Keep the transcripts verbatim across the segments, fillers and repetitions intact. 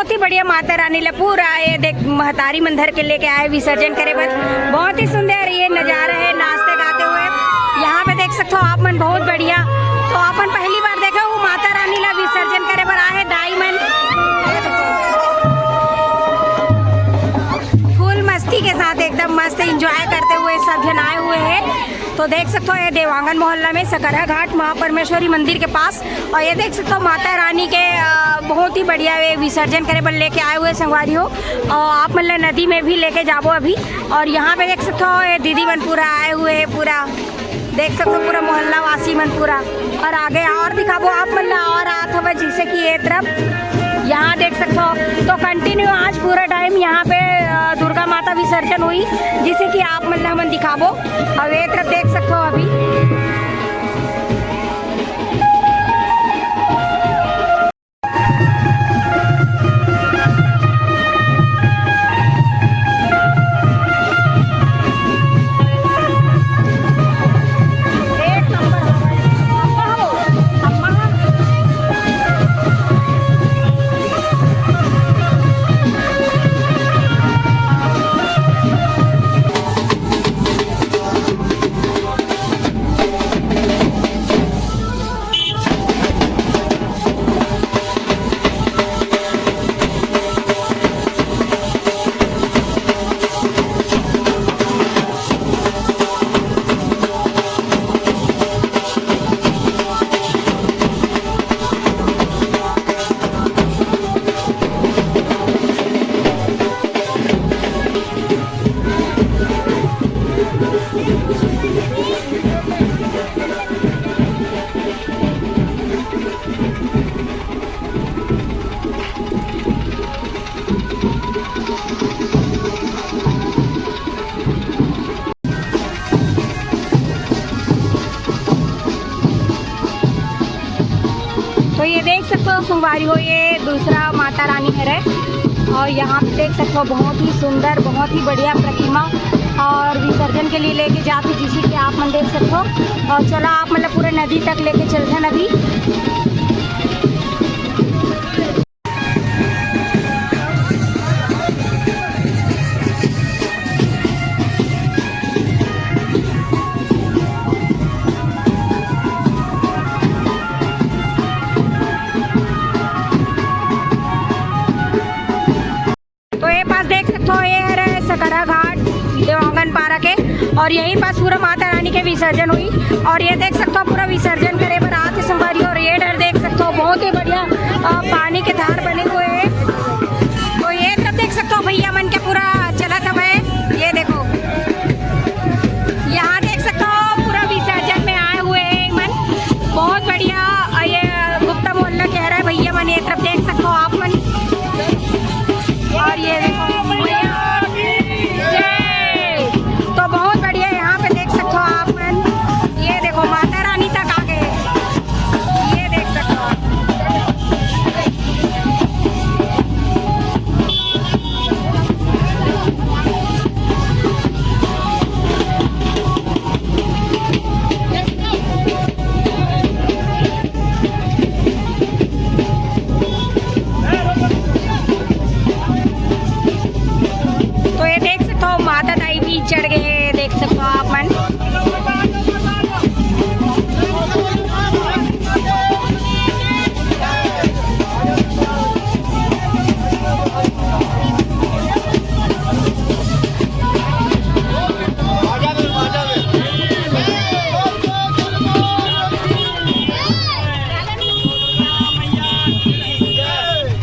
बहुत ही बढ़िया माता रानी ला पूरा ये देख महतारी मन धर के लेके आए विसर्जन करे बर। बहुत ही सुंदर ये नजारा है नाचते गाते हुए। यहाँ पे देख सकते हो आप मन, बहुत बढ़िया। तो अपन पहली बार देखे हो माता रानी ला विसर्जन करे बर आए हैं दाई मन। फुल मस्ती के साथ एकदम मस्त एंजॉय करते हुए सब जन आए हुए हैं। तो देख सकते हो ये देवांगन मोहल्ला में सकरहा घाट महापरमेश्वरी मंदिर के पास। और ये देख सकते हो माता रानी के अ, बहुत ही बढ़िया ये विसर्जन करे बर लेके आए हुए संगवारी हो। और आप मन ला नदी में भी लेके जाबो अभी। और यहाँ पे देख सकते हो ये दीदी मन पूरा आए हुए हैं, पूरा देख सकते हो पूरा मोहल्ला वासी मन पूरा। और आगे और दिखाबो आप मन ला, और आत हवे जैसे कि ये तरफ यहाँ देख सकते हो। तो कंटिन्यू आज पूरा टाइम यहाँ पे अ, दुर्गा माता विसर्जन हुई, जिसे कि आप मन ला हमन दिखाबो। और ये तरफ देख सकते हो अभी। तो ये देख सकते हो संगवारी हो, ये दूसरा माता रानी हरे। और यहाँ पे देख सकते हो बहुत ही सुंदर, बहुत ही बढ़िया प्रतिमा और विसर्जन के लिए लेके जाते, जिसे कि आप मन देख सकते हो। और चलो आप मतलब पूरे नदी तक लेके चलते हैं नदी। तो ये पास देख सकते हो, ये हरे सकरा घाट देवांगन पारा के, और यही पास पूरा माता रानी के विसर्जन हुई। और ये देख सकते हो पूरा विसर्जन करे बर आत हे संगवारी। और ये डर देख सकते हो बहुत ही बढ़िया अ, पानी के धार बने हुए हैं। तो ये तरफ देख सकते हो भैया मन के पूरा चलत हवे। ये देखो, यहाँ देख सकते हो पूरा विसर्जन में आए हुए हैं मन। बहुत बढ़िया। अ, ये गुप्ता मोहल्ला कह रहा है भैया मन, ये तरफ देख सकते हो आप मन। और ये देखो, जय। तो बहुत बढ़िया, यहाँ पे देख सकते हो आप मन। ये देखो माता रानी तक आ गए, ये देख सकते हो आप। तो ये देख सकते हो माता दाई भी चढ़ गए हैं, देख सकते हो आप मन।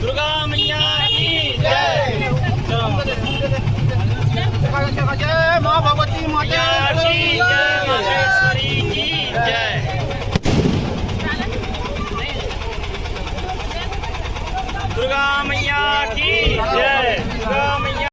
दुर्गा मैया की जय। जय माँ भगवती माता की जय, मातेश्वरी की जय। दुर्गा मैया की जय। दुर्गा मैया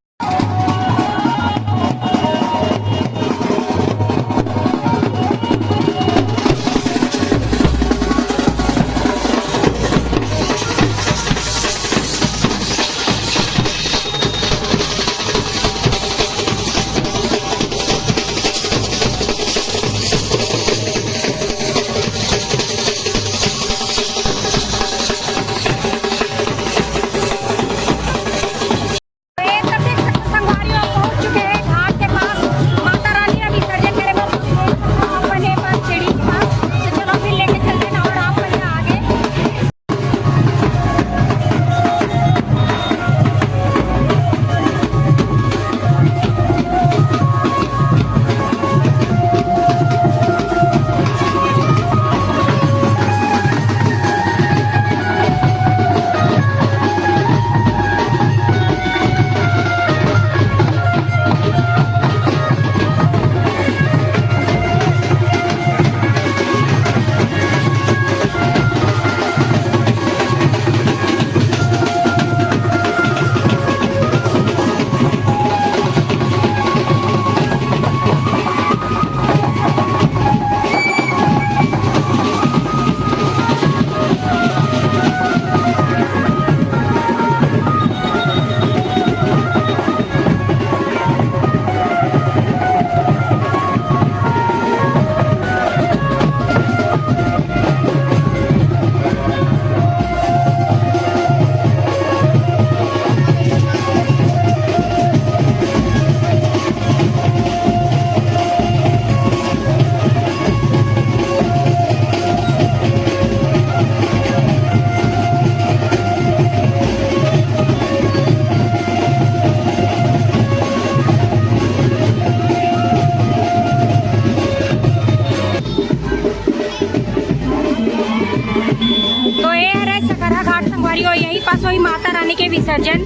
कोई माता रानी के विसर्जन।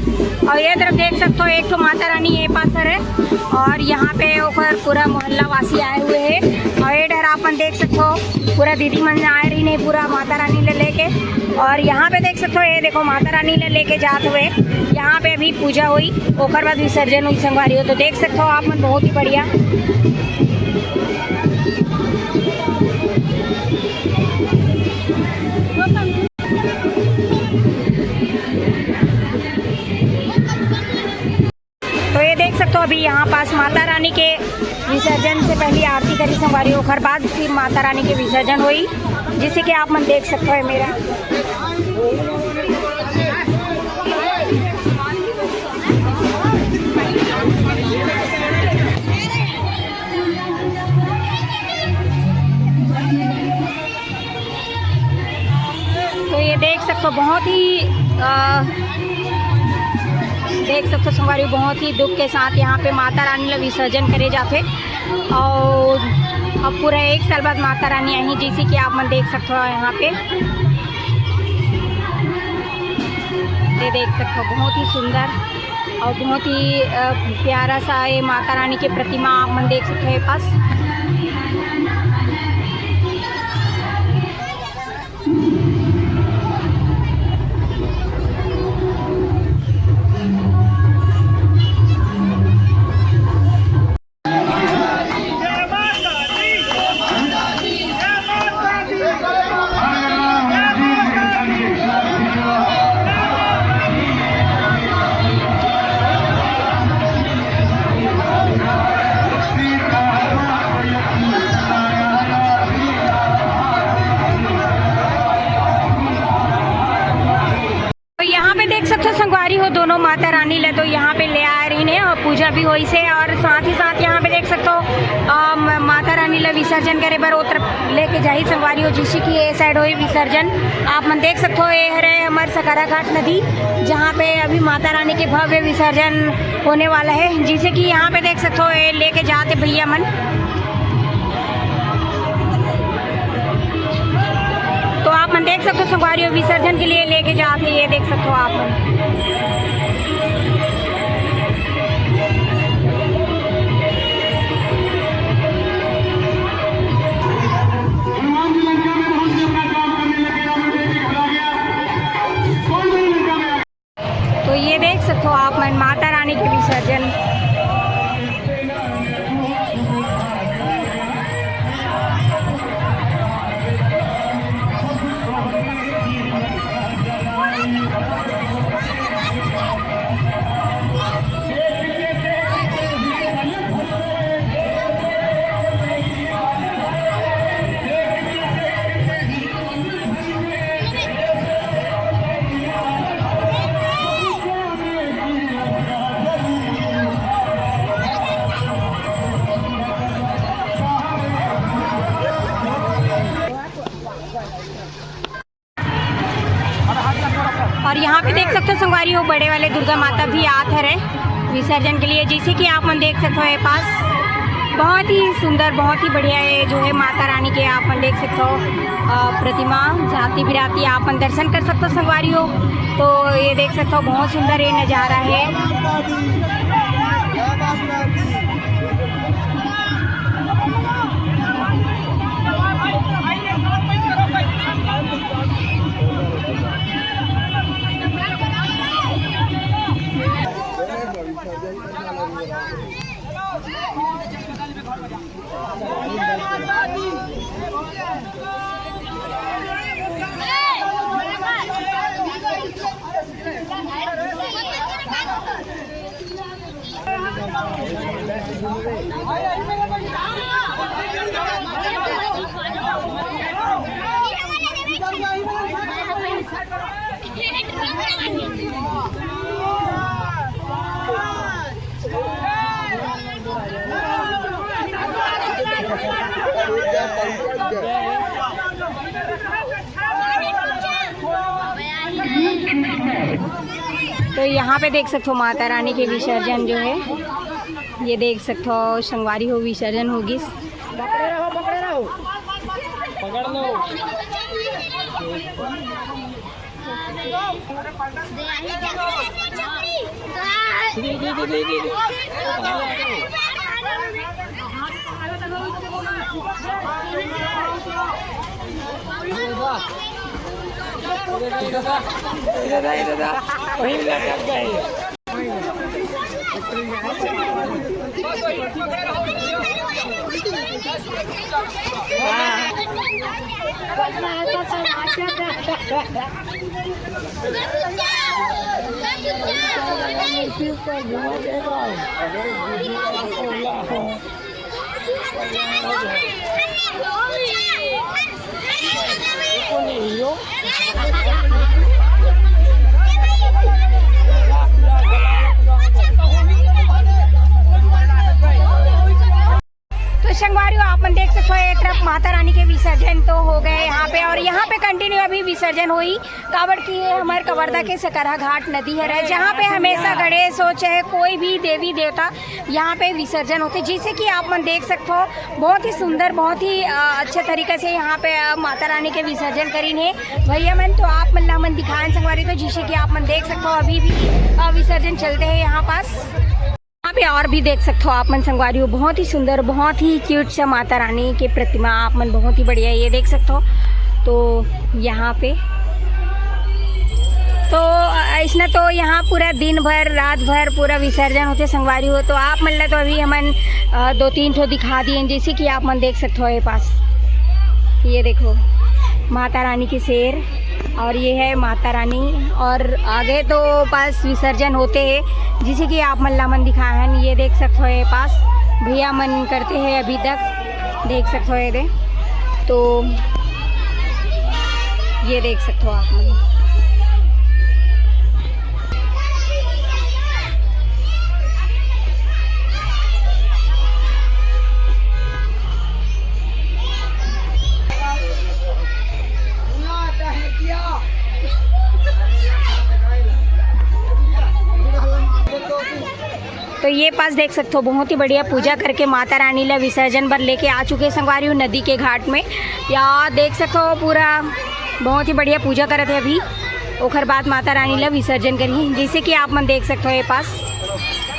और ये तरफ देख सकते हो, एक तो माता रानी ये पास हरे, और यहाँ पे ओकर पूरा मोहल्ला वासी आए हुए हैं। और ये डर आप मन देख सकते हो, पूरा दीदी मन आए रही नहीं, पूरा माता रानी ले लेके। और यहाँ पे देख सकते हो, ये देखो, माता रानी ले लेके जात हुए। यहाँ पे अभी पूजा हुई, ओकर बाद विसर्जन हुई संगवारी हो। तो देख सकते हो आप मन, बहुत ही बढ़िया। तो ये देख सकते हो, अभी यहाँ पास माता रानी के विसर्जन से पहले आरती करी संगवारी, ओकर बाद फिर माता रानी के विसर्जन हुई, जिसे कि आप मन देख सकते हो मेरा। तो ये देख सकते हो, बहुत ही अ, देख सकते हो संगवारी, बहुत ही दुख के साथ यहाँ पे माता रानी ला विसर्जन करे जाते। और अब पूरा एक साल बाद माता रानी आई, जैसे कि आप मन देख सकते हो यहाँ पे। ये देख सकते हो, बहुत ही सुंदर और बहुत ही अ, प्यारा सा ये माता रानी के प्रतिमा आप मन देख सकते हो ये पास। तो यहाँ पे देख सकते हो संगवारी हो, दोनों माता रानी ला तो यहाँ पे ले आए रही ने और पूजा भी होइस हे। और साथ ही साथ यहाँ पे देख सकते हो, अ, म-, माता रानी ला विसर्जन करे बर ओ तरफ लेके जाही संगवारी हो, जिसे कि ये साइड होई विसर्जन। आप मन देख सकते हो, ये हरे हमर सकराघाट नदी, जहाँ पे अभी माता रानी के भव्य विसर्जन होने वाला है। जिसे कि यहाँ पे देख सकते हो, ये लेके जाते भैया मन। तो आप मन देख सकते हो, संगवारी हो विसर्जन के लिए लेके जाते, ये देख सकते हो आप मन। तो ये देख सकते हो आप मन माता रानी के विसर्जन। और यहाँ पे देख सकते हो संगवारी हो, बड़े वाले दुर्गा माता भी आत हरे विसर्जन के लिए। जैसे कि आप मन देख सकते हो, ये पास बहुत ही सुंदर, बहुत ही बढ़िया, ये जो है माता रानी के आप मन देख सकते हो, अ, प्रतिमा झांकी बिराती आप मन दर्शन कर सकते हो संगवारी हो। तो ये देख सकते हो, बहुत सुंदर ये नज़ारा है। तो यहाँ पे देख सकते हो माता रानी के विसर्जन जो है, ये देख सकते हो संगवारी हो विसर्जन होगिस। पकड़े रहो, पकड़े रहो। पकड़ लो। दादा, दादा, वही लटक गए। तो संगवारी हो, आप मन देख सकते हो, ये तरफ माता रानी के विसर्जन तो हो गए यहाँ पे, और यहाँ पे कंटिन्यू अभी विसर्जन होई, काबर कि ये हमारे कवर्धा के सकरहा घाट नदी हरे, जहाँ पे हमेशा गणेश हो चाहे कोई भी देवी देवता यहाँ पे विसर्जन होते, जैसे कि आप मन देख सकते हो। बहुत ही सुंदर, बहुत ही अ, अच्छे तरीके से यहाँ पे अ, माता रानी के विसर्जन करीन हे भैया मन। तो आप मन ला मन दिखाएं संगवारी, तो जैसे कि आप मन देख सकते हो, अभी भी अ, विसर्जन चलते हैं यहाँ पास। यहाँ पे और भी देख सकते हो आप मन संगवारी हो, बहुत ही सुंदर, बहुत ही क्यूट सा माता रानी के प्रतिमा आप मन, बहुत ही बढ़िया, ये देख सकते हो। तो यहाँ पे तो अइसना तो यहाँ पूरा दिन भर, रात भर पूरा विसर्जन होते संगवारी हो। तो आप मन ला तो अभी हमन अ, दो तीन ठो दिखा दिए, जैसे कि आप मन देख सकते हो ये पास, ये देखो माता रानी के शेर, और ये है माता रानी, और आगे तो पास विसर्जन होते हैं, जैसे कि आप मन ला मन दिखाए हैं। ये देख सकते हो ये पास भैया मन करते हैं अभी तक, देख सकते हो ये दे। तो ये देख सकते हो आप मन। तो ये पास देख सकते हो, बहुत ही बढ़िया पूजा करके माता रानी ला विसर्जन बर लेके आ चुके हैं संगवारी हो नदी के घाट में। या देख सकते हो पूरा बहुत ही बढ़िया पूजा करत है अभी, ओखर बाद माता रानी ला विसर्जन करिए, जैसे कि आप मन देख सकते हो ये पास,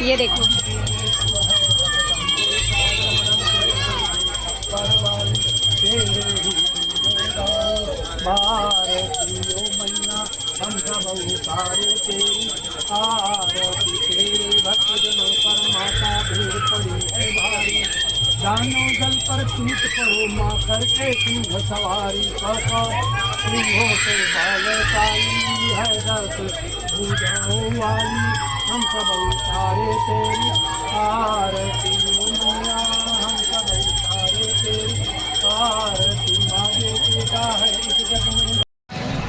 ये देखो। भारती ओ मैया, हम सब उतारे तेरी आरती। तेरे भक्त जनों पर माता भीड़ पड़ी है भारी, जानो जल पर टूट पड़ो माँ करके सिंह सवारी। कह कह सिंहों से भागे काली, है दस भुजाओं वाली, हम सब उतारे तेरी आरती ओ मैया, हम सब उतारे तेरी आरती। माँ बेटे का है इस जग में।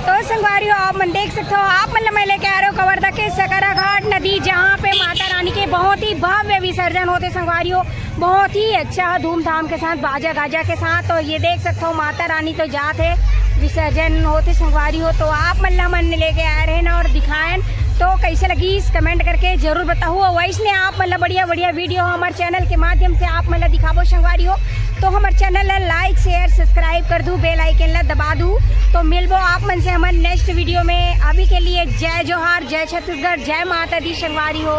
तो संगवारी हो, आप मन देख सकते हो, आप मन ला मैं लेके आ रहे हो कवर्धा के सकरा घाट नदी, जहाँ पे माता रानी के बहुत ही भव्य विसर्जन होते संगवारी हो, बहुत ही अच्छा धूमधाम के साथ, बाजा गाजा के साथ। तो ये देख सकते हो, माता रानी तो जात है, विसर्जन होते संगवारी हो। तो आप मन ला मन लेके आए रहे ना और दिखाएन, तो कैसे लगी इस कमेंट करके जरूर बताओ। और वैसने आप मन ला बढ़िया बढ़िया वीडियो हमारे चैनल के माध्यम से आप मन ला दिखाबो संगवारी हो। तो हमारे चैनल ला लाइक, शेयर, सब्सक्राइब कर दू, बेल आइकन ला दबा दू। तो मिलबो आप मन से हमारे नेक्स्ट वीडियो में। अभी के लिए जय जोहार, जय छत्तीसगढ़, जय माता दी संगवारी हो।